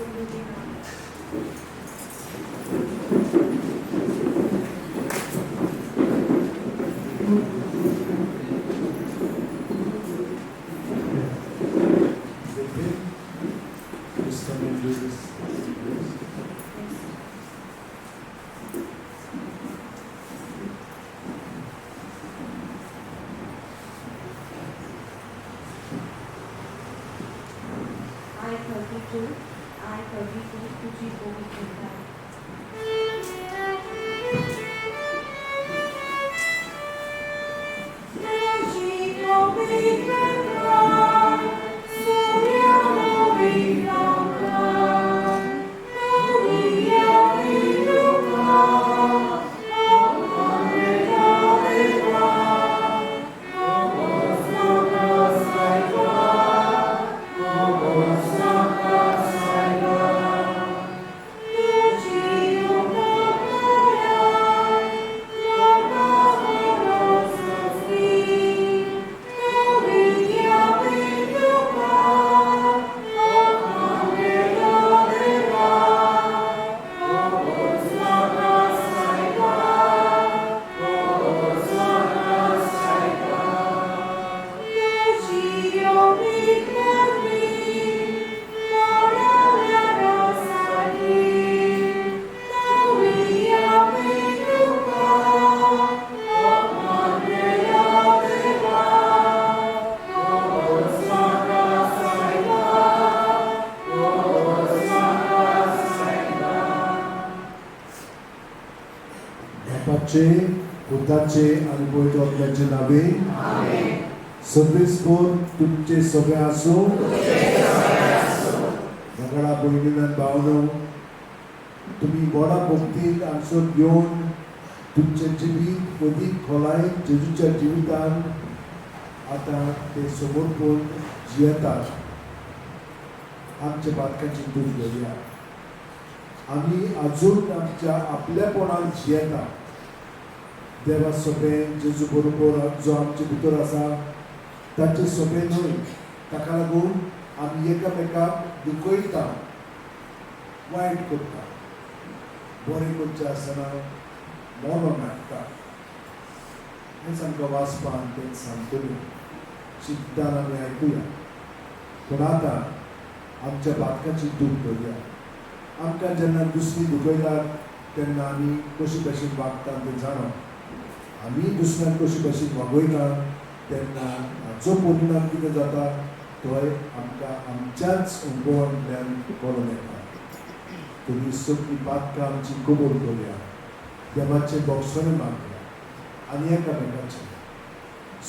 Okay? Just come and do this. I 32, I 32, तुझी पवित्रता. बापाचे पुताचे आनी पवित्र आत्म्याचे नावे. सर्वेस्पर तुमचे सगळे आसूं. झगडा भयणीन आनी भावनो, तुमी व्हडा भक्तीन हांगसर येवन तुमचें जिवीत अदीक खोलायेन जेजूच्या जिवितान आतां ते समर्पण जियेतात. आमच्या बातकांची दूद घेवया. आमी अजून आमच्या आपल्यापणान जियेता. देवा सोंपें जेजू बरोबर जो आमचे भितर आसा ताचे सोंपें न्हय. ताका लागून आमी एकामेकाक दुखयता, वायट करता, बरें करचें आसतना मरण हाडटा. हेंच आमकां वाचपान तेंच सांगतलें चिंतन आमी आयकुया. पूण आतां आमच्या बातकाची दूख करुया. आमकां जेन्ना दुसरी दुखयतात तेन्ना आमी कशी भशेन वागतात तें जाणा. आमी दुसऱ्यांक कशी भशेन वागयतात तेन्ना हाचो परिणाम कितें जाता तोय आमकां आमच्याच अणभवांतल्यान कळून येता. तुमी सगळीं पातकां आमची कबूल करुया, देवाचें बक्षणें मागया आनी एकामेकाचें.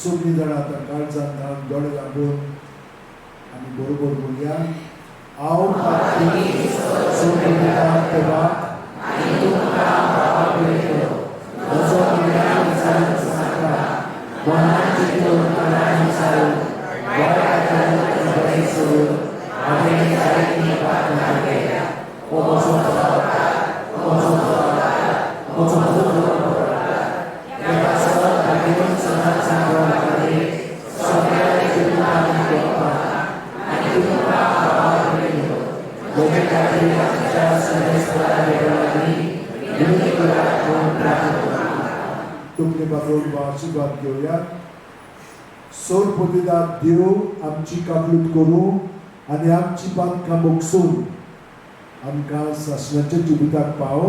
सगळीं जाणां आतां काळजान धाडून दोळे धांपून आमी बरोबर म्हणया. हांव पापी सोडून देवा म्हजो तुमने बाबून आशीर्वाद घेवया. सोरपतीदार देव आमची काकलूत करूं आनी आमची पातकां मोगसून आमकां सासणाच्या जिविताक पाव.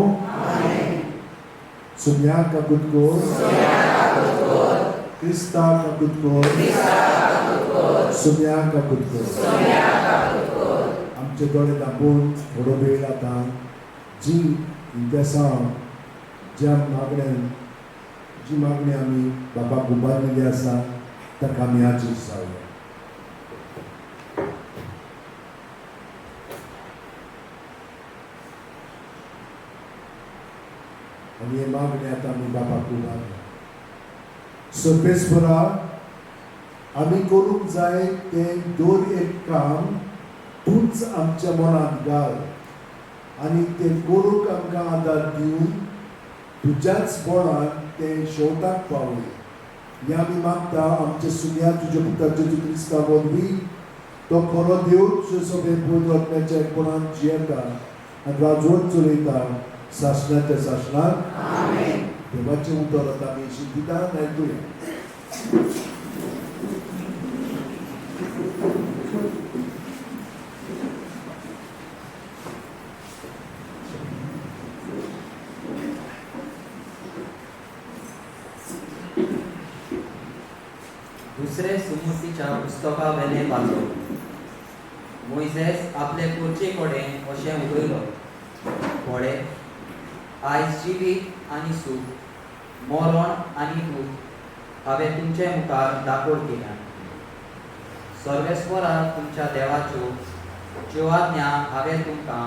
सुम्या काकूत कोर, क्रिस्ता काकूत कोर, सुम्या काकूत कोर. आमचे दोळे धांपून थोडो वेळ आतां जी इंतेसांव ज्या मागण्यान जी मागणी आमी बाबाक उबारिल्ली आसा ताका आमी हाजीर जावया. आनी हे मागणी आतां आमी बाबाक उबारल्या. सर्वेस्परा, आमी करूंक जाय तें दर एक काम तूंच आमच्या मनांत घाल आनी तें करूंक आमकां आदार दिवन तुज्याच बळान तें शेवटाक पावय. हें आमी मागता आमच्या सुन्या तुज्या पुता जेजू क्रिस्ता वरवीं, तो खरो देव तुजे सगळे पवित्र आत्म्याच्या एकपणान जियेता आनी राजवट चलयता सासणाच्या सासणाक. देवाचें उतर आतां आमी शिंतितान आयकुया. दुसरे सुमुसीच्या पुस्तका वेलें वाचप. मोयजेस आपले पुर्चे कडेन अशें उलयलो, पळे, आयज जिवीत आनी सूख, मरण आनी दूख हांवें तुमचे मुखार दाखोव केल्या. सर्वेस्वरा तुमच्या देवाच्यो ज्यो आज्ञा हांवें तुमकां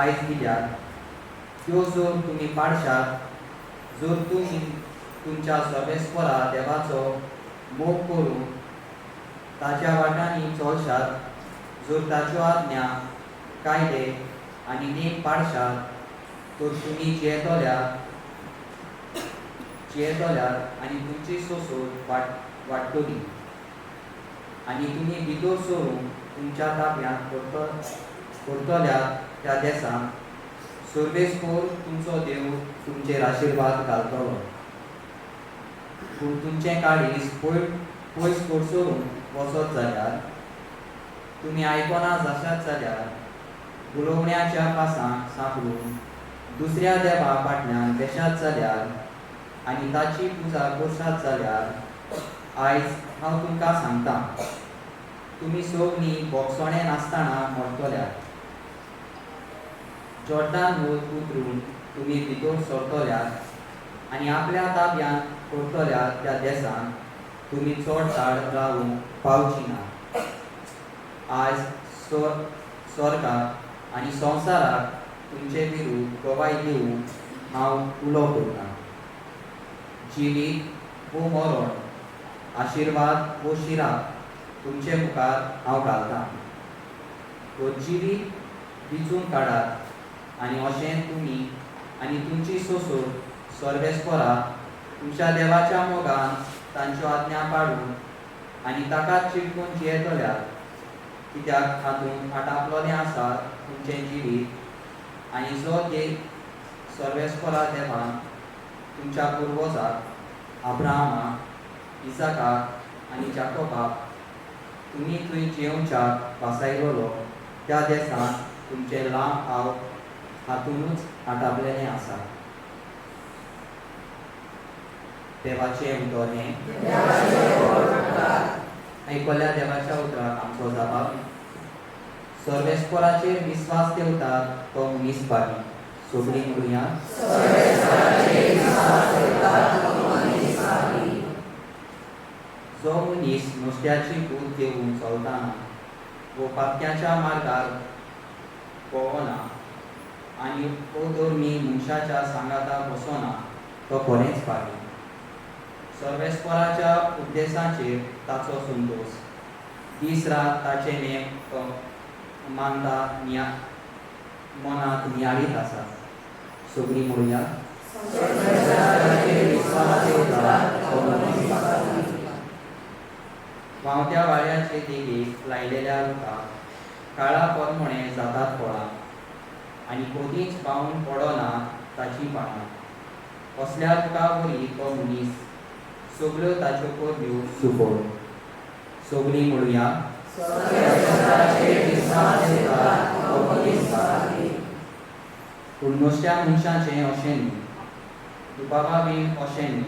आयज दिल्यात त्यो जर तुमी पाळशात, जर तुमी तुमच्या सर्वेस्वरा देवाचो मोग करून ताच्या वाटांनी चलशात, जर ताच्यो आज्ञा, कायदे आनी नेम पाळशात, तर तुमी जियेतल्यात आनी तुमची सोंसोत वाडटली आनी तुमी भितर सरून तुमच्या ताब्यांत करतल्यात त्या देसांत सर्वेस्पोर तुमचो देव तुमचेर आशिर्वाद घालतलो. पूण तुमचें काळीज पयस कडसरून वचत जाल्यार, तुमी आयकना जाशात जाल्यार, उलोवण्याच्या पासांक सांपडून दुसऱ्या देवा फाटल्यान वेशात जाल्यार आनी ताची पुजा करशात जाल्यार, आयज हांव तुमकां सांगता, तुमी सगळीं भोगसणें नासतना मरतल्यात. जॉर्दान न्हंय उतरून तुमी भितर सरतल्यात आनी आपल्या ताब्यांत करतल्यात त्या देसांत तुमी चड काळ रावूंक पावची ना. आयज स्वर्गाक आनी संवसाराक तुमचे विरुद्ध गवाय दिवंक हांव उलो करतां. जिवीत वो मरण, आशिर्वाद वो शिराप तुमचे मुखार हांव घालतां. तो जिवीत विचून काडात आनी अशें तुमी आनी तुमची सोंसोत सर्वेस्परा तुमच्या देवाच्या मोगान तांच्यो आज्ञा पाळून आनी ताका चिटकून जियेतल्यात, कित्याक हातूंत आटापलोलें आसा तुमचें जिवीत आनी जो देव सर्वेस्परा देवान तुमच्या पुर्वजाक अब्राहमाक, इसाकाक आनी जाकोबाक तुमी थंय जियेवच्याक वासायलोलो त्या देसांत तुमचें लांब आव हातूनच आटापलेलें आसा. देवाचें उतर हें. आयकल्या देवाच्या उतराक आमचो जाबाब. सर्वेस्पराचेर विस्वास ठेवतात तो मनीस भागी. सगळीं म्हणुया, जो मनीस नुस्त्याची भूत घेवन चलतना वो पातक्याच्या मार्गार पळोवना आनी अधर्मी मनशाच्या सांगाता बसना तो खरेंच भागी. सर्वेस्पराच्या उपदेसाचेर ताचो संतोश, दीस रात ताचे नेम तो मानता, मनांत नियाळीत आसा. सगळीं म्हणुया, व्हांवत्या वाऱ्याचे देगेक लायलेल्या रुखाक काळा पोरमोणे जातात फळां आनी कदींच पावून पडना ताची पानां. असल्या रुखा वरी तो मनीस, सगळ्यो ताच्यो करण्यो सुफळ. सगळीं म्हणुया, पूण नुस्त्या मनशाचें अशें न्ही, दुबावा बीन अशें न्ही.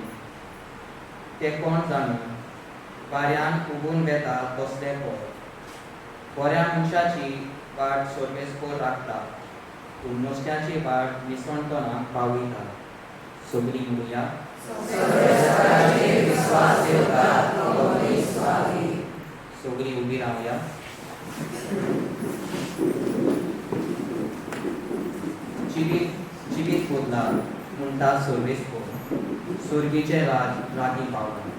ते कोण जाणू वाऱ्यान उबून वेता तसले पळ. बऱ्या मनशाची वाट सर्वेस्पोर राखता, पूण नुस्त्याची वाट निसणटना पावयता. सगळीं म्हणुया, सगळीं उबी रावया. जिवीत बदला म्हणटा सर्वेस्पोर, सुर्गीचें राज लागीं पावलां.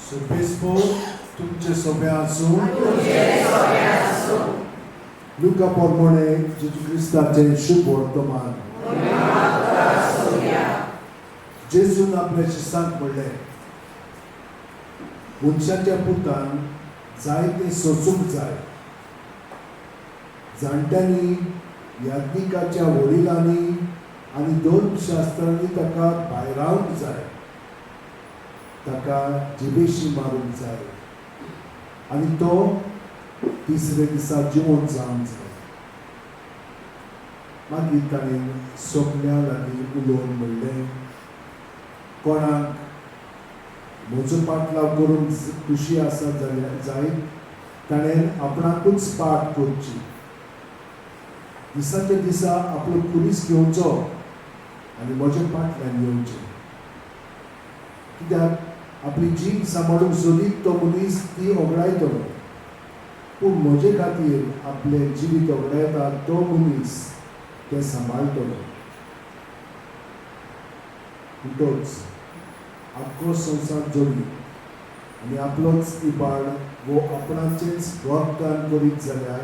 सर्वेस्पोर तुमचे सोबे आसूं. लुका पोरमोणे जेजू क्रिस्ताचें शुभ वर्तमान. जेजून आपल्या शिसांक म्हणलें, मनशाच्या पुतान जायतें सोसूंक जाय. जाणट्यांनी, याज्ञिकाच्या वडिलांनी आनी धर्मशास्त्रांनी ताका भायरावंक जाय, ताका जिबेशी मारूंक जाय आनी तो तिसरे दिसा जिवंत जावंक जाय. मागीर ताणें सगल्यां लागीं उलोवन म्हणलें, कोणाक म्हजो पाटलाव करूंक खुशी आसा जाल्यार जायत ताणें आपणाकूच पाठ करची, दिसाच्या दिसा आपलो खुरीस घेवचो आनी म्हज्या पाटल्यान येवचें. कित्याक आपली जीण सांबाळूंक सोदीत तो मनीस ती ओगडायतलो, पूण म्हजे खातीर आपलें जिवीत ओगडायता तो मनीस तें सांबाळटलो. म्हणटच आख्खो संवसार जोडी आनी आपलोच इबाड वो आपणाचेंच वागदान करीत जाल्यार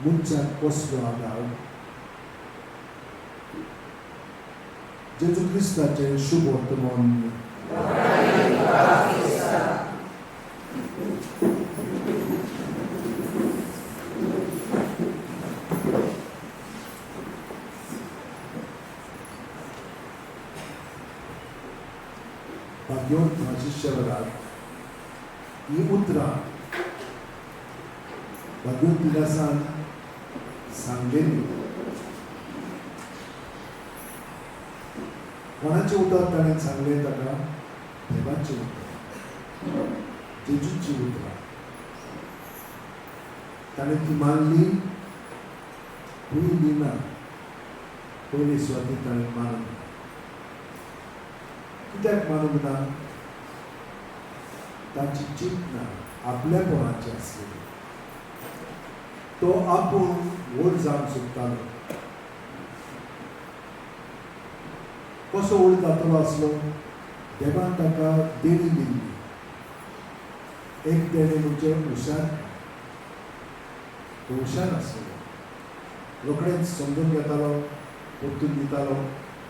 मनशाक कसलो आदार? जेजू क्रिस्ताचें शुभ वर्तमान. भाग्यवंत म्हाजी वेळार ही उतरां भाग्यवंत इनासान सांगलेली. कोणाचें उतर ताणें सांगलें ताका? देवाचें उतर, जेजूची उतरां. ताणें ती मानली? पयली ना, पयली सुवातेर ताणें मानूंक ना. कित्याक मानूंक ना? ताची चिंतना आपल्यापणाची आसली. तो आपूण व्हड जावंक सोदतालो. कसो व्हड जातलो आसलो? देवान ताका देणी दिल्ली. एक देणें म्हणजे हुशार. तो हुशार आसलो, रोखडेंच समजून घेतालो, परतून दितालो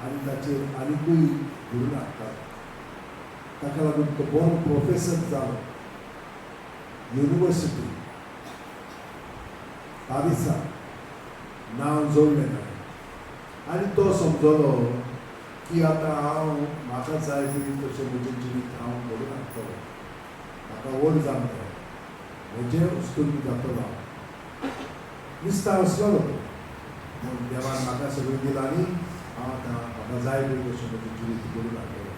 आनी ताचेर आनिकूय घडून हाडटालो. ताका लागून तो बरो प्रोफेसर जालो. युनिवर्सिटी पारिसाक नांव जोडलें ताणें आनी तो समजलो की आतां हांव म्हाका जाय ती तशें म्हजें जिवीत हांव घडून हाडटलो, म्हाका व्हड जावंक जाय, म्हजें वस्तून जातलो हांव. निस्तार आसलेलो तो, पूण देवान म्हाका सगळें दिलां आनी हांव आतां म्हाका जाय पळय तशें म्हजें जिवीत घडून हाडटलो.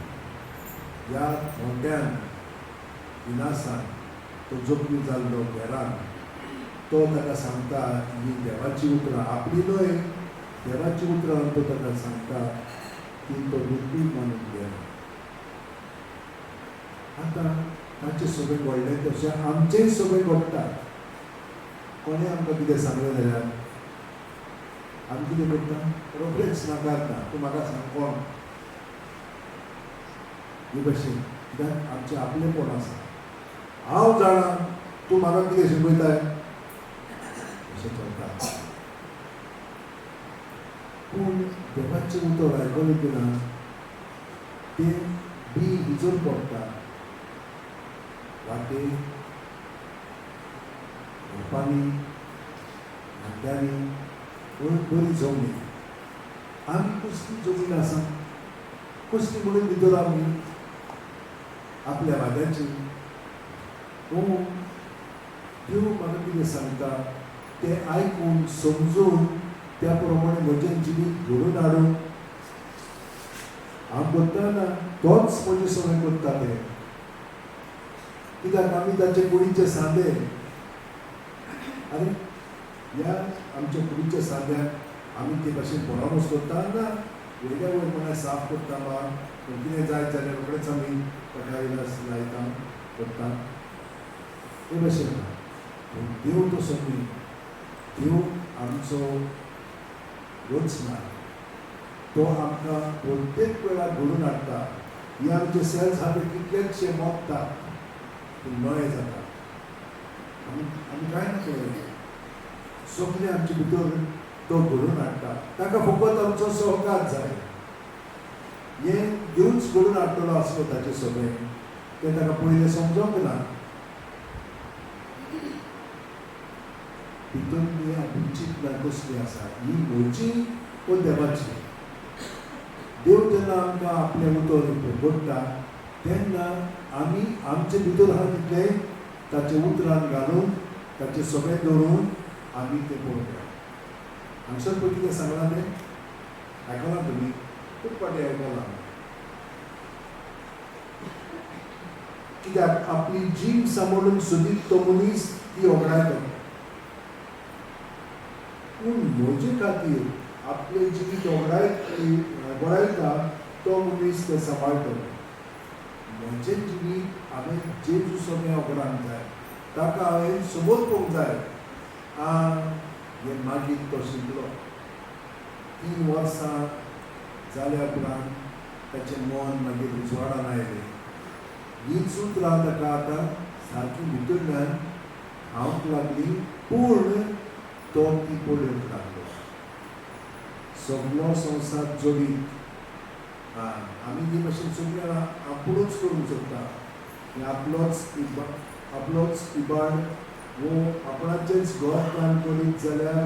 ह्या थोंट्यान इनासान तो जखमी जाल्लो घरान तो ताका सांगता ही देवाची उतरां आपली न्हय, देवाची उतरां तो ताका सांगता की तो बिलकूल मानून घेना. आतां ताचें सगळें घडलें तशें आमचेंय सगळें घडटा. कोणें आमकां कितें सांगलें जाल्यार आमी कितें करता? रोखडेंच नाकारता, तूं म्हाका सांग कोण हे भशेन. कित्याक आमचें आपलेपण आसा. हांव जाणा तूं म्हाका कितें शिकयताय अशें चलता. पूण देवाचें उतर आयकलें की ना तें बी भिजून पडटा, वाटेर, रोपांनी, घांट्यांनी, बरी जमनी. आमी कसली जमीन आसा? कसली म्हणून भितर आमी आपल्या वाद्याची. पूण देव म्हाका कितें सांगता तें आयकून समजून त्या प्रमाणे म्हजें जिवीत घडोवन हाडून हांव करता ना, तोच म्हजें सगळें करता तें. कित्याक आमी ताचे कुडीचे सांदे आनी ह्या आमच्या कुडीच्या सांद्याक आमी ते भाशेन परामर्श करता ना, वयल्या वयर मनां साफ करता वा कितें जायत जाल्यार रोखडेंच आमी ताका इलाज लायता करता ते भाशेन ना. पूण देव तसो न्ही. देव आमचो रचना, तो आमकां प्रत्येक वेळार घडोवन हाडटा. हे आमचे सेल्स आहा ते कितलेशे मोडटा पूण नवे जाता. आमी आमी कांय ना केलें, सगळें आमचे भितर तो घडोवन हाडटा. ताका फकत आमचो सहकार जाय. हें देवूच घडून हाडटलो आसलो ताचे सगळें तें ताका पयलें समजोंक ना. भितरली आपली चिंतना कसली आसा, ही म्हजी वो देवाची. देव जेन्ना आमकां आपलें उतर प्रगटता तेन्ना आमी आमचे भितर आहा तितलें ताचे उतरान घालून ताचें सगळें दवरून आमी तें पळोवया. हांगसर पळय कितें सांगलां तें आयकलां तुमी, खूब फावटी आयकलां. कित्याक आपली जीण सांबाळून सोदीत तो मनीस ती ओगडायता, पूण म्हजे खातीर आपलें जिवीत ओगडायता तो मनीस तें सांबाळटलो. म्हजें जिवीत हांवें जेजू सगळें ओगडांक जाय, ताका हांवें समर्पूंक जाय. हें मागीर तो शिकलो. 3 वर्सां जाल्या उपरांत ताचें मन मागीर उजवाडान आयलें. हीच उतरां ताका आतां सारकी भितरल्यान खावंक लागली, पूण तो ती पळोवंक लागलो. सगलो संवसार जोडीत आमी जी भाशेन सगळ्या आपुणूच करूंक शकता, आपलोच इबाड वो आपणाचेंच घर काम करीत जाल्यार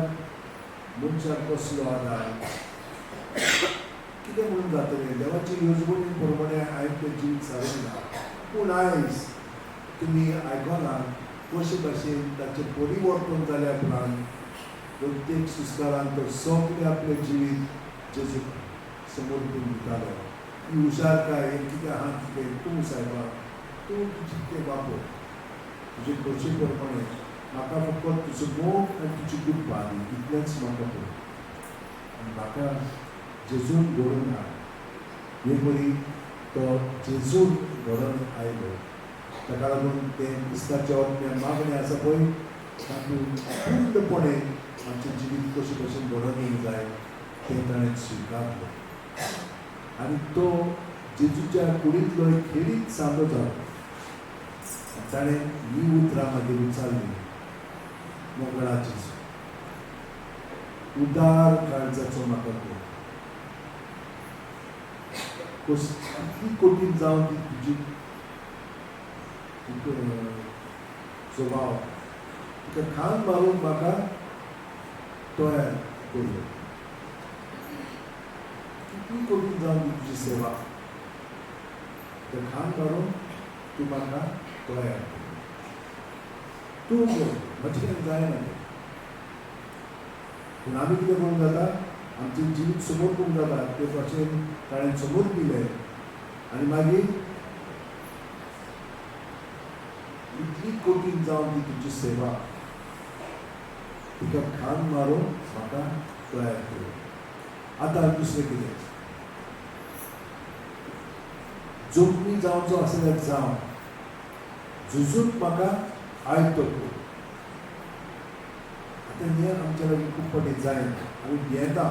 मनशाक कसलो आदार कितें म्हणून जातलें. देवाची येवजणी प्रमाणे हांवें तें जिवीत सारूंक ना, पूण आयज तुमी आयकना कशे भाशेन ताचें परिवर्तन जाल्या उपरांत प्रत्येक सुस्कारान तो सगळें आपलें जिवीत जेजूक समर्पून दितालो. ही हुशारकाय हें कितें आहा कितें तूं सायबा तूं तुजें तें वापर तुजे खोशी प्रमाणे, म्हाका फकत तुजो मोग आनी तुजी कृपा इतलेंच म्हाका पळय आनी म्हाका जेजून घडोवन हाड. हे परी तो जेजून घडोवन आयलो. ताका लागून तें क्रिस्ताचें आत्म्या मागणें आसा पळय तातूंत पूर्णपणे आमचें जिवीत कशें भशेन घडोवन येवंक जाय तें ताणें स्विकारलें आनी तो जेजूच्या कुडींतलो एक खेरीत सांदो जालो. ताणें ही उतरां मागीर उचारलीं, मोगळाची उदार काळजाचो म्हाका कर, कितली कठीण जावन ती तुजी स्वभाव तुका खान मारून म्हाका तयार करलो. कितली कठीण जावन ती तुजी सेवा, तुका खान मारून तूं म्हाका तयार कर, तूं कर, म्हजें कडेन जायना तें. पूण आमी कितें करूंक जाता, आमचें जिवीत समर्पूंक जाता ते भाशेन ताणें समर्पिलें आनी मागीर इतली कठीण जावन ती तुजी सेवा, तुका खान मारून म्हाका तयार केलो. आतां दुसरें कितें, जोखमी जावचो आसल्यार जावं, झुजून म्हाका आयतो कर. आतां हें आमच्या लागीं खूब फावटी जायना, आमी भियेता,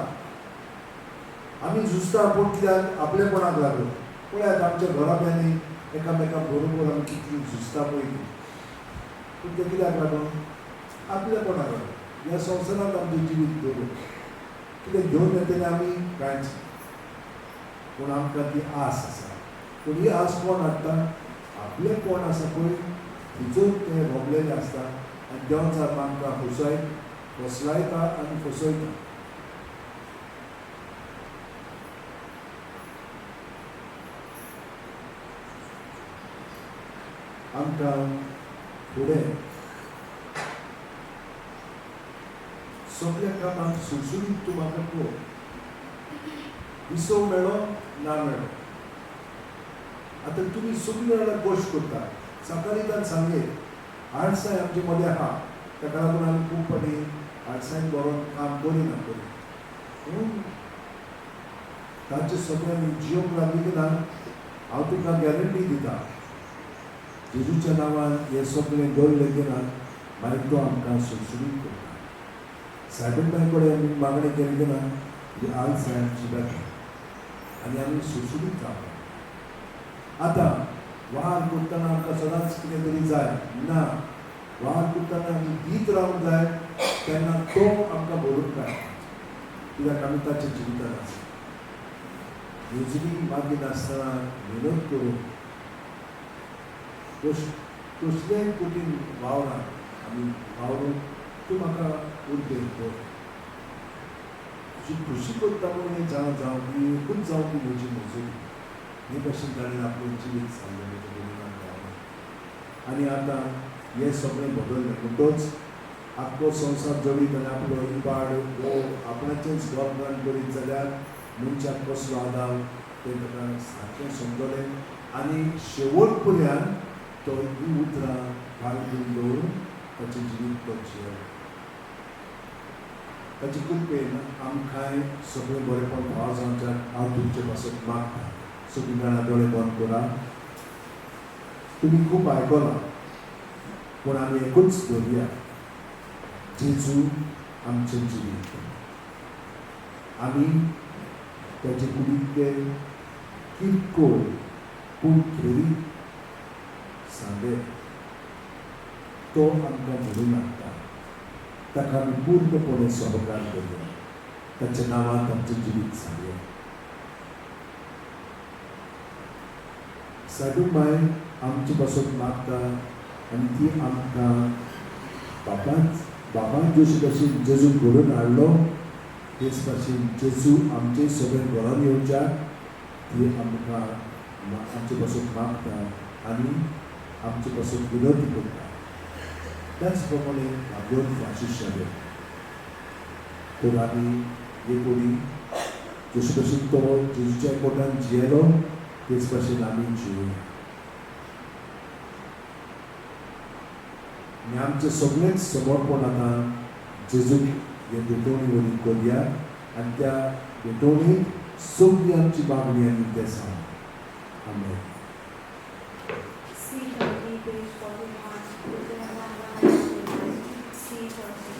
आमी झुजता पूण कित्याक आपलेपणाक लागून. पळयात आमच्या घराब्यांनी एकामेका बरोबर आमी कितली झुजता पळय ती, पूण तें कित्याक लागून, आपलेपणाक लागून. ह्या संवसारांत आमचें जिवीत दवरून कितें घेवन येतलें आमी कांयच, पूण आमकां ती आस आसा. पूण ही आस कोण हाडटा, आपलें कोण आसा पळय तिचोच तें रोमलेलें आसता आनी देंवचार आमकां फसलायता आनी फसयता. आमकां फुडें सगल्या कामाक सुळसुळीत तूं म्हाका कर, विसव मेळो ना मेळो. आतां तुमी सगळीं जाणां गोश्ट करता, सकाळीं सांगले आळसाय आमचे मदें आहा, ताका लागून आमी खूब फावटी आळसायन बरोवन काम करिना करी. पूण तांचे सगळें आमी जियोंक लागली की ना, हांव तुमकां गॅरंटी दिता जेजूच्या नांवान हें सगळें दवरलें की ना मागीर तो आमकां सुळसुळीत करता. सायबीण बाय कडेन आमी मागणें केली की ना ही आळसाय आमची जाता आनी आमी सुळसुळीत जावप. आतां वार करतना आमकां सदांच कितें तरी जाय ना, वार करतना आमी दीत रावंक जाय तेन्ना तो आमकां भरून काडटा, कित्याक आमी ताच्या जिवितांत आसा. येवजणी मागिनासतना विनोद करून कसलेय कठीण वावरान आमी वावरून तूं म्हाका उर्बेन कर. तुजी खुशी करता म्हणून हें जावं जावं की एकूच जावं की म्हजी मजुरी. हे भाशेन ताणें आपलें जिवीत सांगलें म्हज्या भयणीन भावांनी. आनी आतां हें सगळें बदललें म्हणटच आख्खो संवसार जडीत आनी आपलो इबाड हो आपणाचेंच गॉभ्रान करीत जाल्यार मनशाक कसलो आदार तें ताका सारकें समजलें आनी शेवट पर्यंत तो हीं उतरां बाळगून दवरून ताचें जिवीत तो जियेलो. ताचे कृपेन आमकांय सगळें बरेंपण फावो जावच्याक हांव तुमचे पासत मागता. सगळीं जाणां दोळे बंद करा. तुमी खूब आयकलां पूण आमी एकूच धरया, जेजू आमचें जिवीत. आमी ताचे कुडींतले किरकोळ पूण खेरीत सांगे तो आमकां म्हणून हाडटा. ताका आमी पूर्णपणे सहकार करुया. ताच्या नांवांत आमचें जिवीत सांगया. साधू माय आमचे पासत मागता आनी ती आमकां बापान जशे भाशेन जेजू घडोवन हाडलो तेच भाशेन जेजू आमचे सगळें घरान येवच्याक ती आमकां आमचे पासत मागता आनी आमचे पासत विनवती करता. त्याच प्रमाणे भाग्यवंत फ्रांसीस शावेर तर आमी हे कोणी जशे भाशेन तो जेजूच्या पोटान जियेलो तेच भाशेन आमी जिवया. आनी आमचें सगळेंच समर्पण आतां जेजूक हे भेटवणी वरवीं करुया आनी त्या भेटवणीक सगळी आमची मागणी आनी देसां. आमेन. C30, page 41, 1, C30.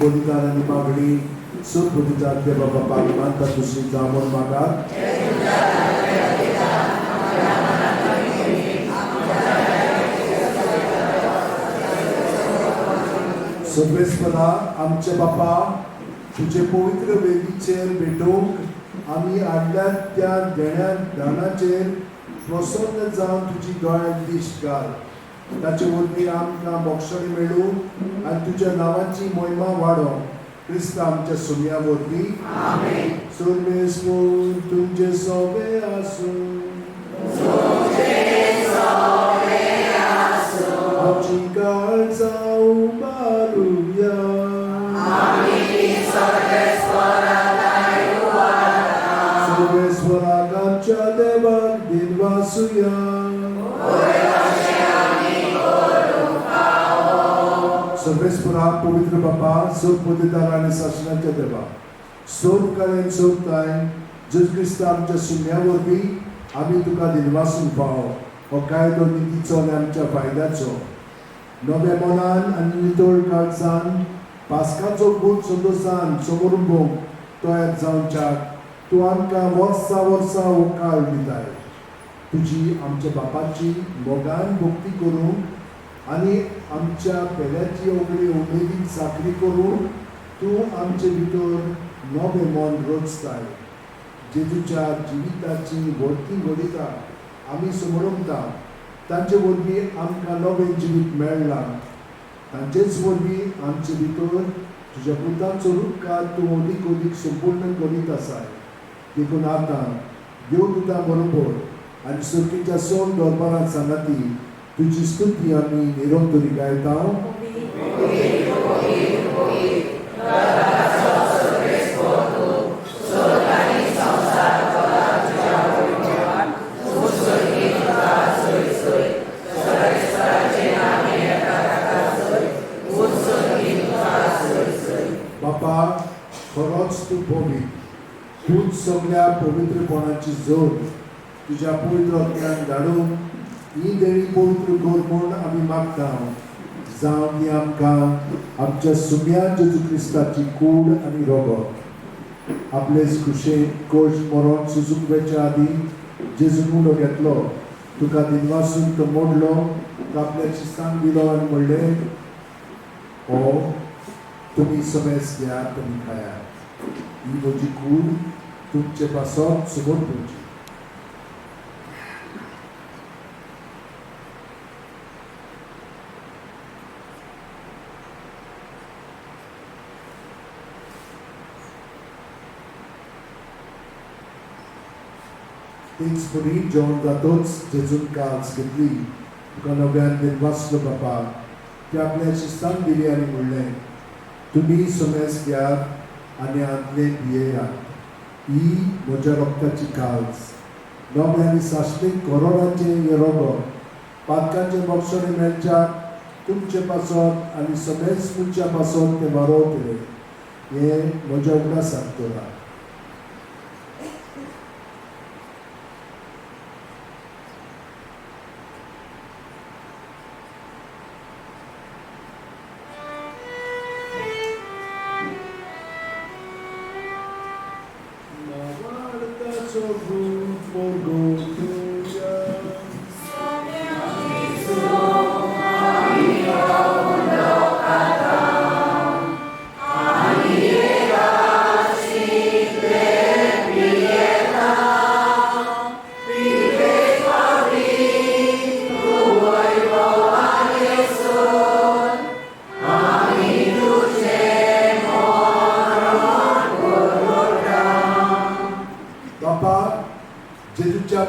बलिदान आनी मागणी सुखबुद्धिदार देवा बापाक मानता दुसरी जावं म्हूण मागात. सर्वेस्परा आमचे बापा, तुजे पवित्र वेदीचेर भेटोवंक आमी हाडल्यात त्या देण्या दानाचेर प्रसन्न जावन तुजी दोळ्यांत दिश्ट घाल. ताचे वरवीं आमकां मोक्षणी मेळूं आनी तुज्या नांवाची मोहिमा वाडोवं. क्रिस्त आमच्या सुमया वरवीं. सर्वेस्पर तुमचे सोबे आसूं. आमची काळजां उबारुया. सर्वेस्पराक आमच्या देवाक दिनवासुया. सर्वेस्परा पवित्र बापा, सर्वपदिदार आनी सासणाच्या देवा, सर्व काळेन सर्व ताय जेजू क्रिस्त आमच्या सुम्या वरवीं आमी तुका दिनवासूंक फावो. हो कायदो नितीचो आनी आमच्या फायद्याचो. नव्या मनान आनी नितळ काळजान पास्काचो गूट संतोसान समोरुंबोंक तयार जावच्याक तूं आमकां वर्सा वर्सा हो काळ दिताय. तुजी आमच्या बापाची मोगान भक्ती करूंक आनी आमच्या पेल्याची उगडी उमेदीन चाकरी करूंक तूं आमचे भितर नवें मन रचताय. जेजूच्या जिविताची व्हडती घडिता आमी समोरता. तांचे वरवीं आमकां नवें जिवीत मेळ्ळां. तांचेच वरवीं आमचे भितर तुज्या पुताचो रुपकार तूं अदीक अदीक संपूर्ण करीत आसाय. देखून आतां देवदूता बरोबर आनी सुर्कीच्या सोन दरबारांत सांगाती तुजी स्तुती आमी निरंतरी गायता. बापा, खरोच तूं पवित्र, तूंच सगळ्या पवित्रपणाची जोड. तुज्या पवित्र आत्म्यान धाडून ही देणी पवित्र कर म्हूण आमी मागता. जावं ती आमकां आमच्या सुम्या जेजू क्रिस्ताची कूड आनी रगत. आपलेच खुशेन कोश मरोन सुजूंक वेच्या आदीं जेजून उलो घेतलो, तुका दिनवासून तो मोडलो, तो आपल्या शिस्तान दिलो आनी म्हणलें, हो तुमी समेज घेयात आनी खायात. ही म्हजी कूड तुमचे पासत समर्पणची. तेच परी जेवण जातोच जेजून काल्स घेतली, तुका नव्यान दिनवासलो बापा, ती आपल्या शिस्तान दिली आनी म्हणलें, तुमी समेज घेयात आनी आदले पियेयात. ही म्हज्या रक्ताची काल्स, नव्या आनी साश्टीक करोडाचें हें रगत पातकांचें बक्षणें मेळच्याक तुमचे पासत आनी समेज मनशा पासत तें वारोवतलें. हें म्हज्या उगडासाक दवरात.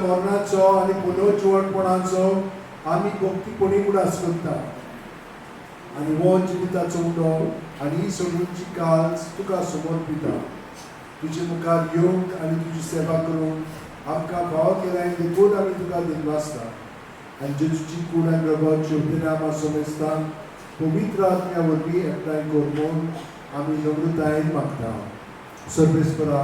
मरणाचो आनी पुनर्जिवणपणाचो आमी भक्तीपणी उडास करता आनी हो जिविताचो उंडो आनी ही सगळ्यांची काल्स तुका समर्पिता. तुजे मुखार येवंक आनी तुजी सेवा करूंक आमकां फावो केल्या देखून आमी तुका दिनवासता. आनी जेजूची कूड आनी रगत शेवटिना आमकां समेस्तांक पवित्र आत्म्या वरवीं एकठांय कर म्हूण आमी नम्रतायेन मागता. सर्वेस्परा,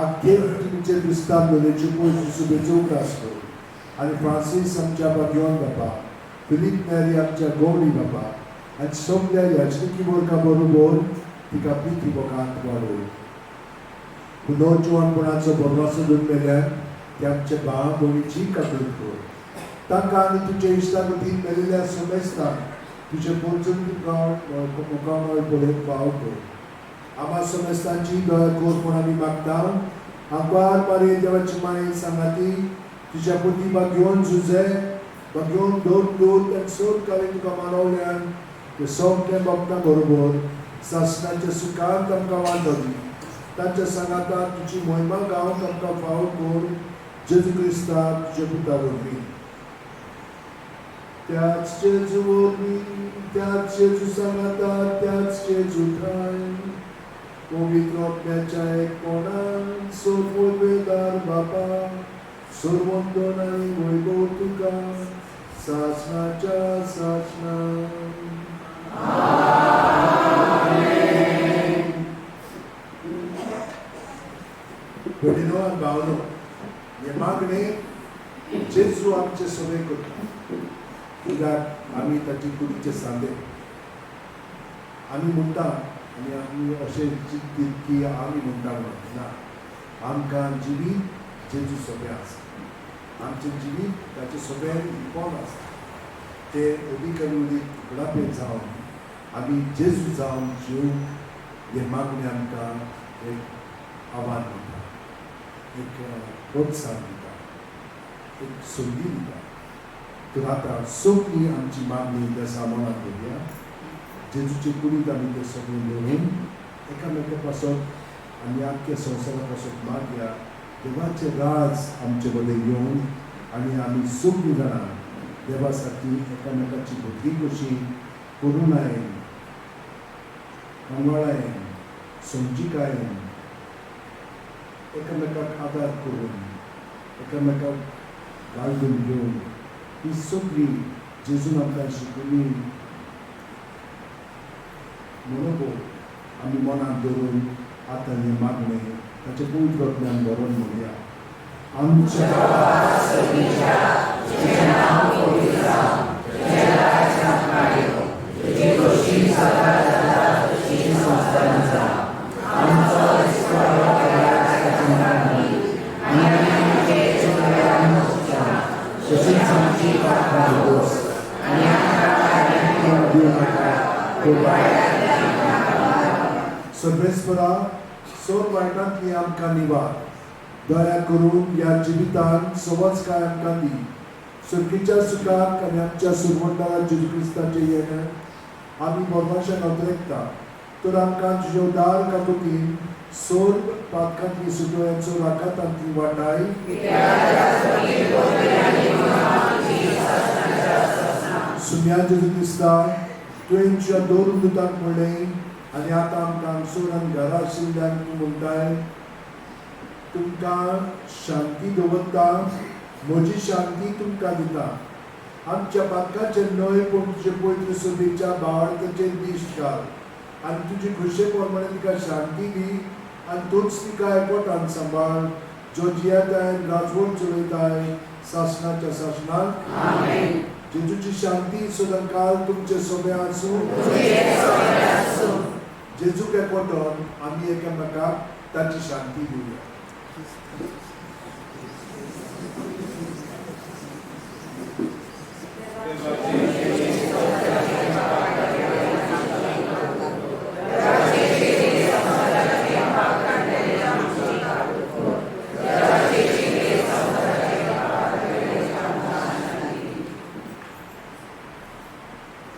आख्खे तुमचे क्रिस्तांव लोलयेच्यो पयस सुबेचो उगडास कर आनी फ्रांसीस आमच्या बाग्योन बापा, फिलीप नेरी आमच्या गौरी बापा आनी सगल्या याचनिकी वर्गा बरोबर तिका प्रिती मोगांत वाडोव. पुनर्जिवणपणाचो भरवंसो घेवन मेल्यान ते आमच्या भाव भयणीची कातून कर. तांकां आनी तुज्या इश्टागतीन मेलिल्ल्या समेस्तांक तुजें पोरजून मुखामळ पळोवंक फाव कर. आमा समेस्तांची दया कर म्हूण आमी मागता. आंकवार मारये देवाची माये सांगाती तुज्या पुती बागयोन झुजे बागयोन दोन दूत आनी सोद कार्य तुका मानवल्यान ते सगळ्या भक्तां बरोबर सासणाच्या सुखांत आमकां वांटो दी. तांच्या सांगातान तुजी मोहिमा गावंक आमकां फावो कर जेजू क्रिस्ता तुज्या पुता वरवीं. त्याच जेजू वरवीं, त्याच जेजू सांगाता, त्याच जेजू ठाय पवित्र आत्म्याच्या एकपणान सर्ववेदार बापा सर्वंदन आनी वैभव तुका सासणाच्या सासणान. भयणीनो आनी भावनो, हें मागणें जेजू आमचे सगळे करता कित्याक आमी ताची कुडीचे सांदे आमी म्हणटा आनी आमी अशें चिंतीत की आमी म्हणटा म्हणून ना, आमकां जिवीत जेजू सगळें आसा, आमचें जिवीत ताचें सगळें लिपोन आसा. ते अदीक आनी अदीक उगडापें जावन आमी जेजू जावन जिवंक हें मागणें आमकां एक आव्हान दिता, एक प्रोत्साहन दिता, एक संदी दिता. तर आतां सगळी आमची मागणी त्या सामानाक दवरया. जेजूचे कुडींत आमी तें सगळें दवरून एकामेका पासत आनी आख्ख्या संवसारा पासत मागया देवाचें राज आमचे मदें येवन आनी आमी सगळीं जाणां देवा सारकी एकामेकाची भुरगीं कशी करुणायेन, मंगळायेन, समजिकायेन एकामेकाक आदार करून एकामेकाक गाळून घेवन ही सगळी जेजून आमकां शिकयली मनोभोव आमी मनांत दवरून आतां हें मागणें ताचें पवित्र ज्ञान बरोवन म्हणया. आमच्या सर्वेस्परा सोर वायटांतली आमकां निवार, दया करून ह्या जिवितांत सवजकाय आमकां दी. सुखीच्या सुखाक आनी आमच्या सुरवंडारा जेजू क्रिस्ताचें येणें आमी मोरमाशान अद्रेकता. तर आमकां तुज्या उदार काकुतीन सोर पातकांतली सुटोयाचो राखातांतली वाटाय सुम्या जेजू क्रिस्ता तुवें तुज्या दोन दुतांक म्हणलें आनी आतां आमकां हांगसर आनी घरा आशिल्ल्यान तूं म्हणटाय तुमकां शांती दवरता, म्हजी शांती तुमकां दिता. आमच्या पातकाचेर न्हय पूण तुजे पवित्र सभेच्या भावार्थाचेर दिश्ट घाल आनी तुजी खुशे प्रमाणे तिका शांती दी आनी तूंच तिका एकवटान सांबाळ, जो जियेताय राजवट चलयताय सासणाच्या सासणाक. जेजूची शांती सदांकाल तुमचे सोबे आसूं. जेजूक एकवटून आमी एकामेकाक ताची शांती दिवया.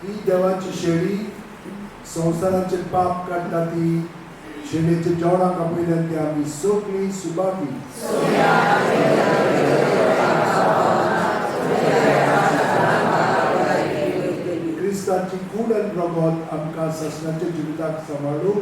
ही देवाची शेळी संवसाराचे पाप काडटा ती शेळयेच्या जेवणाक आपयल्यान ती आमी सगळीं सुबागी. क्रिस्ताची कूड आनी रगत आमकां सासणाच्या जिविताक सांबाळू.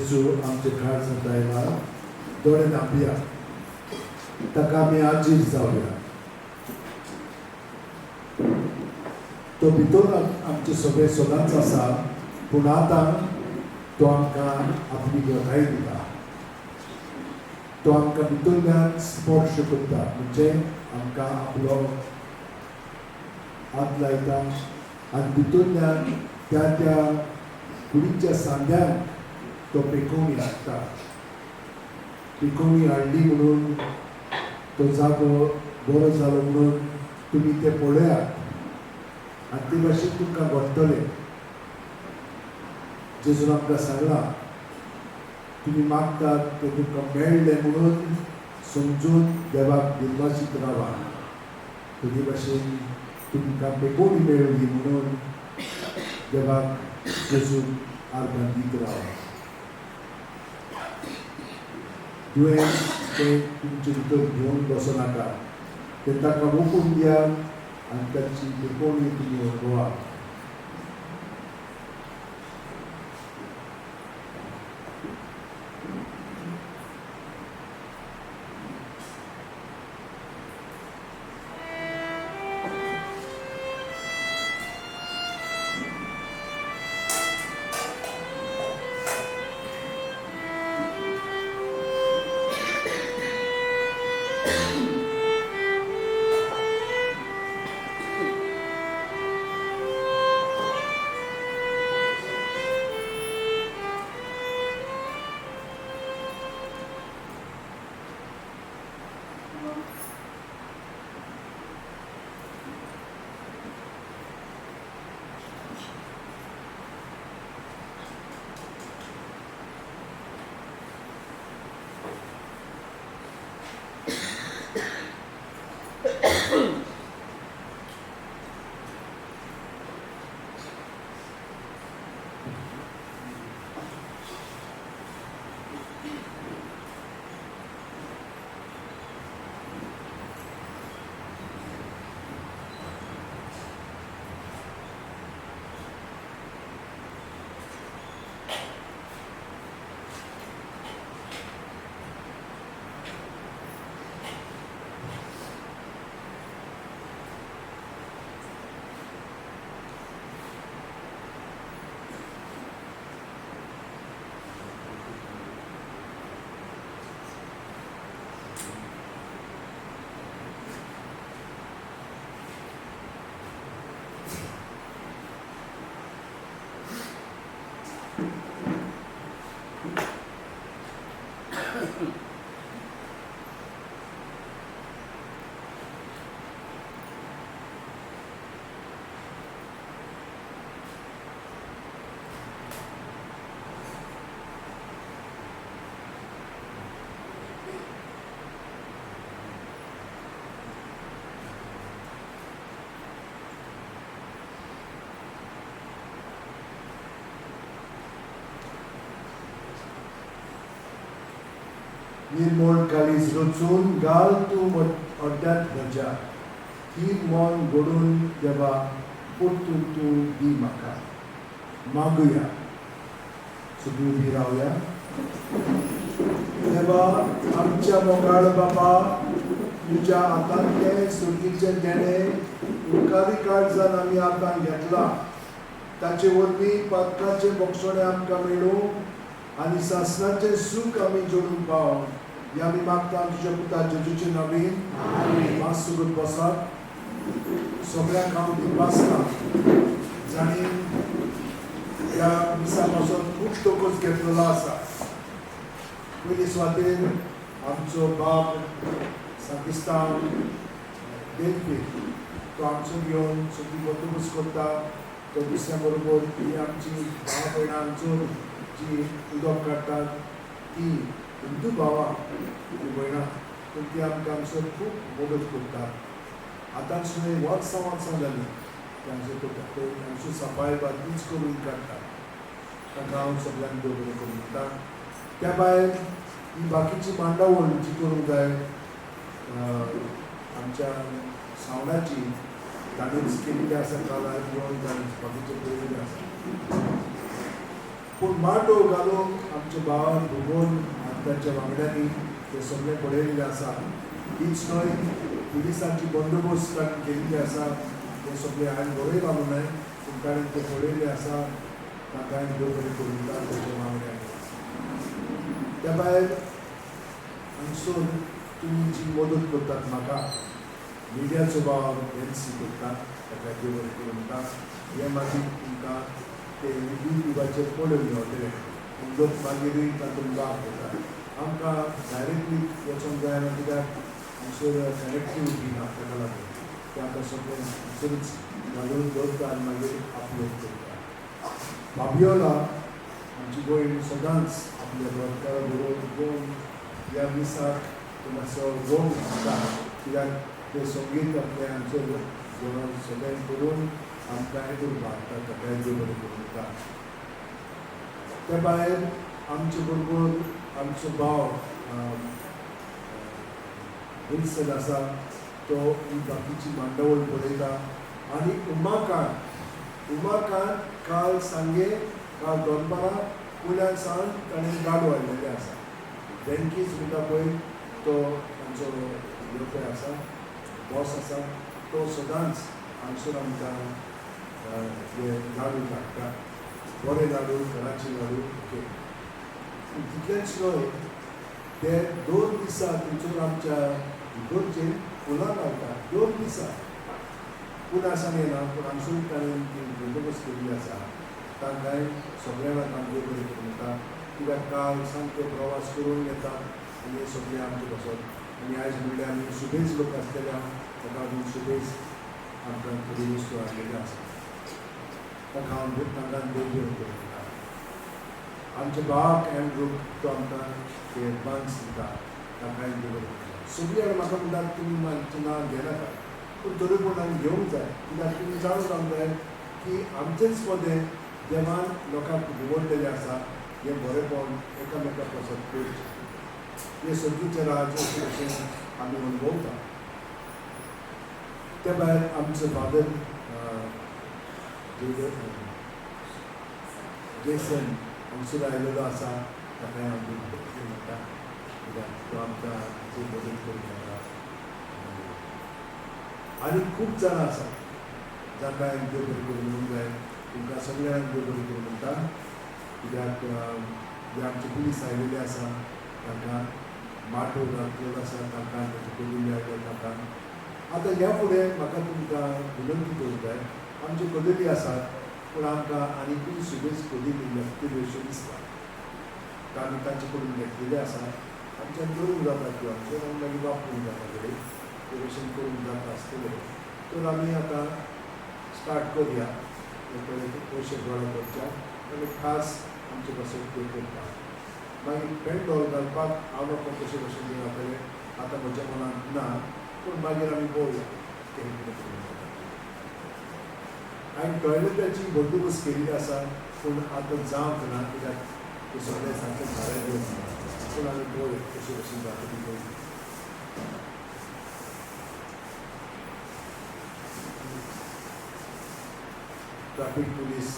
जेजू आमचे काळजांत आयला, दोळे धांपया, ताका आमी आजीर जावया. तो भितर आमचे सगळे सदांच आसा, पूण आतां तो आमकां आपली गवाय दिता. तो आमकां भितरल्यान स्पर्श करता, म्हणजे आमकां आपलो हात लायता आनी भितरल्यान त्या त्या कुडीच्या सांद्यांक तो पेकोवणी हाडटा. पेकोवणी हाडली म्हणून तो जागो बरो जालो म्हणून तुमी ते पळयात आनी ते भाशेन तुमकां घडटलें. जेजून आमकां सांगलां, तुमी मागतात तें तुमकां मेळ्ळें म्हणून समजून देवाक दिलवासीत रावा. ते भाशेन तुमकां पेकोवणी मेळ्ळी म्हणून देवाक जेजून आर्गां दीत रावा. दुयेंस तें तुमचे भितर घेवन बसो नाका, तें ताका ओपून दिया आनी ताची पेकोवणी तुमी अणभवा. निर्मळ काळीज रचून घाल तूं अड्ड्यांत म्हज्या, थीर मन घडून देवा परतून तूं दी म्हाका. मागुया, सगळीं उबी रावया. देवा आमच्या मोगाळ बाबा, तुज्या हातांतलें सुर्गीचें देणें उपकारी काळजान आमी आतां घेतलां. ताचे वरवीं पातकाचें बोगसणें आमकां मेळूं आनी सासणाचें सूख आमी जोडूंक पावूं हें आमी मागता तुज्या पुता जेजूचे नवीन. मातसो बसात. सगळ्यांक हांव दिपासता जांणी ह्या मिसा पासून खूब तोकोस घेतलेलो आसा. पयली सुवातेर आमचो बाब साकिस्तान देल्फी, तो आमचो घेवन सगळी बंदोबस्त करता. तो दुसऱ्या बरोबर ही आमची भाव भयणां हांगसर जी उदक काडटात ती हिंदू भावां ती भयणां, पूण ती आमकां हांगसर खूब मदत करतात. आतां सुद्दां वर्सां वर्सां जालीं ती हांगसर करतात. हांगसर सफाय बा तीच करून काडटात. तांकां हांव सगळ्यांक देव बरें करूं म्हणटा. त्या भायर ही बाकीची मांडावळ जी करूंक जाय आमच्या सावंडाची, ताणेंच केल्ली आसा, काल येवन ताणें बाकीचे पळयल्ले आसा. पूण माटोव घालून आमच्या भावान भुगोन आनी तांच्या वांगड्यांनी ते सगळें पळयल्लें आसा. हीच न्हय, पुलिसांची बंदोबस्त तांणी केल्ली आसा. तें सगळें हांवें बरयलां न्हय, पूण ताणें तें पळयल्लें आसा. तांकां हांवें देव बरें करूं दिता तांच्या वांगड्यांनी. त्या भायर हांगसर तुमी जी मदत करतात म्हाका, मिडियाचो भाव एन सी करता, ताका देव बरें करूं दिता. हें मागीर तुमकां ते युट्यूबाचेर पळोवन मेळटलें आनी लोक मागीरूय तातूंत लाभ घेता. आमकां डायरेक्टली वचोंक जायना, कित्याक हांगसर कनेक्टिविटी ना, ताका लागून ते आतां सगळें हांगसरूच घालून दवरता आनी मागीर अपलोड करता. बाबियोला आमची भयण सदांच आपल्या घरकारा बरोबर गोवन ह्या मिसाक तो मातसो गोंव घालता, कित्याक तें संगीत आपलें हांगसर गोवन सगळें करून आमकां उर्बा हाडटा. ताकाय देव बरें करूं दिता. त्या भायर आमचे बरोबर आमचो भाव विल्सन आसा, तो ही बाकीची मांडावळ पळयता. आनी उमाकांत काल सांगे, काल दनपारां पुण्यान सावन ताणें गाडो हाडलेलें आसा. बँकीज म्हणटा पळय, तो आमचो लोक आसा, बॉस आसा, तो सदांच हांगसर आमकां हे लाडू धाडटा, बरे लाडू, कराची लाडू. ओके, तितलेंच न्हय, ते 2 दिसां थंयसर आमच्या इगर्जेन फुलां घालता. 2 दिसां पुना आसा येना, पूण हांगसर ताणें ती बंदोबस्त केल्ली आसा. तांकांय सगळ्या जाणांक देव बरें करूं दिता, कित्याक काल सामके प्रवास करून येतात आनी हे सगळे आमचे बसत. आनी आयज म्हणल्यार आमी सुबेज लोक आसतले, ताका लागून सुबेज आमकां थोडी वस्तू हाडलेल्यो आसा. ताका हांव तांकां देव बरें करूं दिता. आमचे बाक एंड्रूक तो आमकां ते एडवान्स दिता, ताकाय देव बरें करूं दिता. सगळीं जाणां म्हाका म्हणटात तुमी म्हाजें नांव घेनाका, पूण तरी पूण आमी घेवंक जाय, कित्याक तुमी जाणून रावंक जाय की आमचेच पदें देवान लोकांक निवडलेलें आसा. हें बरेंपण एकामेका पासत करचें. हें सर्गीचें राज्य अशें भशेन आमी अणभवता. त्या भायर आमचो फादर जेसन हांगसर आयलेलो आसा, ताकाय हांव म्हणटा, कित्याक तो आमकां हाचेर मदत करूंक येता. आनी खूब जाणां आसात जांकां हांवें देव बरें करूं म्हणूंक जाय. तुमकां सगळ्यांक देव बरें करूं म्हणटा, कित्याक जे आमचे पुलीस आयलेले आसा तांकां माटोव घातलेलो आसा, तांकां ताचे कदुली आयले तांकां. आतां ह्या फुडें म्हाका तुमकां विनंती करूंक जाय, आमच्यो कदली आसात पूण आमकां आनीकूय सुबेज कदली लागतल्यो अश्यो दिसता. आमी तांचे कडून घेतलेले आसा, आमच्यान करूंक जाता त्यो आमचेर आनी मागीर वापरूंक जाता कडेन ते भशेन करूंक जाता आसतलें. तर आमी आतां स्टार्ट करुया, पयशे गोळा करच्या आनी खास आमचे पासून ते करता. मागीर पेंडॉल घालपाक हांव लोकांक कशे भशेन जातलें आतां म्हज्या मनांत ना, पूण मागीर आमी पळोवया तें कितें करूंक जाता. हांवें टॉयलेटाची बंदोबस्त केल्ली आसा, पूण आतां जावंक ना, कित्याक तें सगळें सारकें भाड्यार घेवंक ना, पूण आमी पळोवया कशे भशेन जाता ती पळोवया. ट्राफीक पुलीस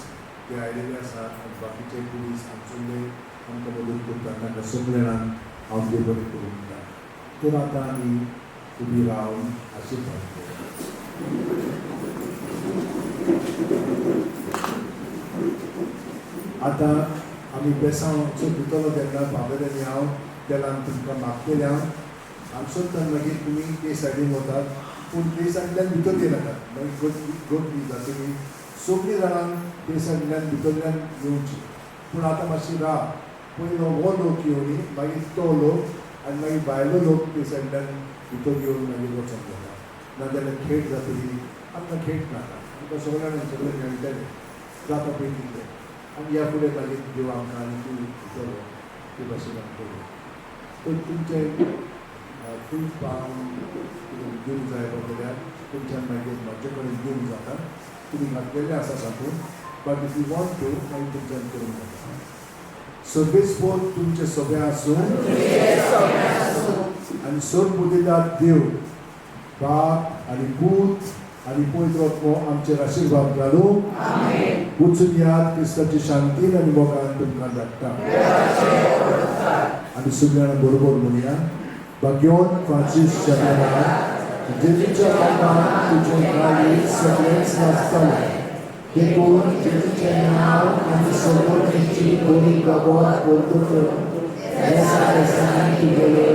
ते आयलेले आसा आनी बाकीचे पुलीस हांगसरले आमकां मदत करतात. तांकां सगळे जाणांक हांव देव बरें करूं म्हणटा. तर आतां आमी उबी रावन आशिर्वाद करुया. आतां आमी बेसांव दितलो तेन्ना फादर आनी हांव तेलान तुमकां मागतले. हांव हांगसरच्यान मागीर तुमी ते सायडीन वतात, पूण ते सायडींतल्यान भितर येनाकात, मागीर गर्दी जातली. सगळीं जाणां ते सायडींतल्यान भितरल्यान येवची, पूण आतां मातशी राव, पयलो हो लोक येवनी, मागीर तो लोक आनी मागीर भायलो लोक ते सायडींतल्यान भितर येवन मागीर वचोंक जाता. नाजाल्यार खेट जातली. आमकां खेट नाका, आमकां सगळ्या जाणांक सगळें मेळटलें जाता पळय तितलें. आनी ह्या फुडें मागीर देव आमकां आनी दितलो ते भाशेन आमी करुया. तर तुमचें फूल पावन दिवंक जाय जाल्यार तुमच्यान मागीर म्हाजे कडेन दिवंक जाता, तुमी घातलेले आसा तातूंत, but if you want to मागीर तुमच्यान करूंक जाता. सर्वेस्पोर तुमचे सगळें आसूं आनी सर्व बुद्धिदार देव बाप आनी पूत आनी पवित्र आत्मो आमचेर आशिर्वाद घालूं. वचून याद क्रिस्ताची शांतीन आनी मोगान तुमकां धाडटा. आनी सगळ्यांना बरोबर म्हणया, भाग्योन फ्रांसीस शेवेरा, जेजूच्या मोगान तुजें काळीज सगळेंच नासतालें, देखून जेजूचें नांव आनी समोरची बरी खबर करतकच देसा देसान तुगेलो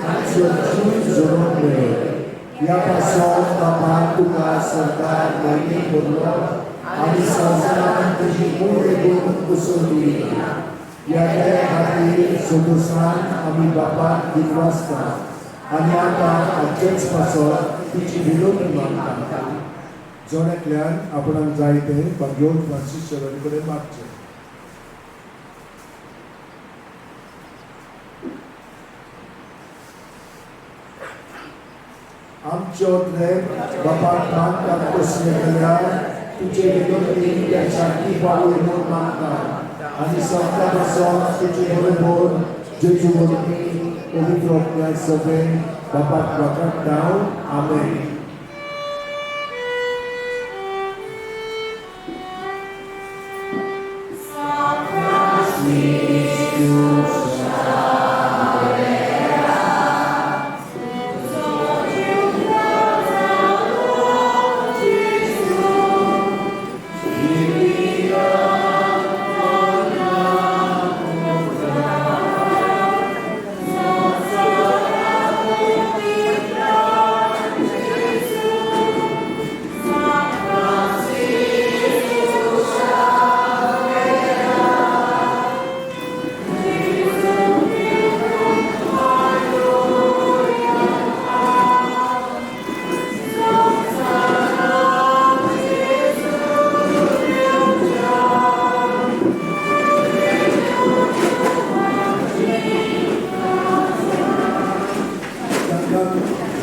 आमचो जीव जोडून मेळो. ह्या पासून बाबा तुका सरदार मोगी करलो आनी संवसारान तुजी मूळ गुण पसरली. ह्या दया खातीर सदोसान आमी बापाक दिनवासता आनी आतां आमचेच पासत तुजी विनवणी मागता. जण एकल्यान आपणाक जाय तें भाग्योन फ्रांसीस शेवेरा कडेन मागचें. आमच्यो त्रेप बापाक मागतात तसलें जाल्यार तुजे विनवणी त्या शांती पावय म्हूण मागता आनी संवसारा पासून तुजे बरोबर जेजू वरवीं पवित्र आत्म्या सगळें बापाक वांगडटा. आमेन.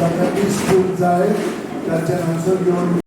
तांकां दीस खूब जाय ताच्या आन्सर घेवन.